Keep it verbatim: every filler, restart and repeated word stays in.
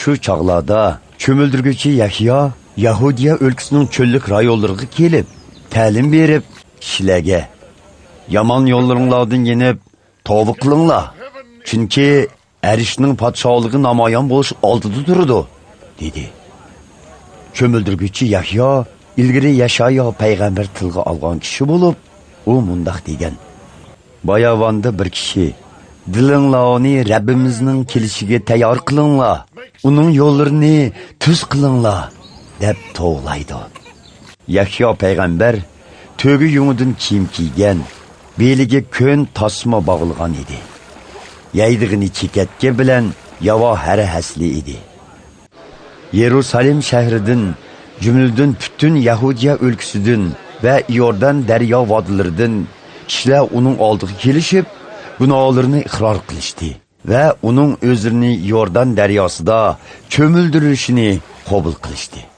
شۇ چاغلاردا چۆمۈلدۈرگۈچى يەھيا يەھۇدىيە ئۆلكىسىنىڭ چۆللۈك رايونلىرىغا كېلىپ، تەلىم بېرىپ، كىشىلەرگە، «يامان يوللىرىڭلاردىن يېنىپ، توۋا قىلىڭلار، چۈنكى ئەرشنىڭ پادىشاھلىقى نامايان بولۇش ئالدىدا تۇرىدۇ» دېدى. چۆمۈلدۈرگۈچى يەھيا ئىلگىرى يەشايا پەيغەمبەر تىلغا ئالغان كىشى بولۇپ، ئۇ مۇنداق دېگەن: «باياۋاندا بىر كىشى، دىلىڭلارنى رەببىمىزنىڭ كېلىشىگە تەييار قىلىڭلار، ئۇنىڭ يوللىرىنى تۈز قىلىڭلار» دەپ توۋلايدۇ. يەھيا پەيغەمبەر تۆگە يۇڭىدىن كىيىم كىيگەن، بېلىگە كۆن تاسما باغلىغان ئىدى. يەيدىغىنى چېكەتكە بىلەن ياۋا ھەرە ھەسىلى ئىدى. يېرۇسالېم شەھىرىدىن، جۈملىدىن پۈتۈن يەھۇدىيە ئۆلكىسىدىن ۋە ئىيوردان دەريا ۋادىلىرىدىن كىشىلەر ئۇنىڭ ئالدىغا كېلىشىپ، گۇناھلىرىنى ئىقرار قىلىشتى ۋە ئۇنىڭ ئۆزلىرىنى ئىيوردان دەرياسىدا چۆمۈلدۈرۈلۈشىنى قوبۇل قىلىشتى.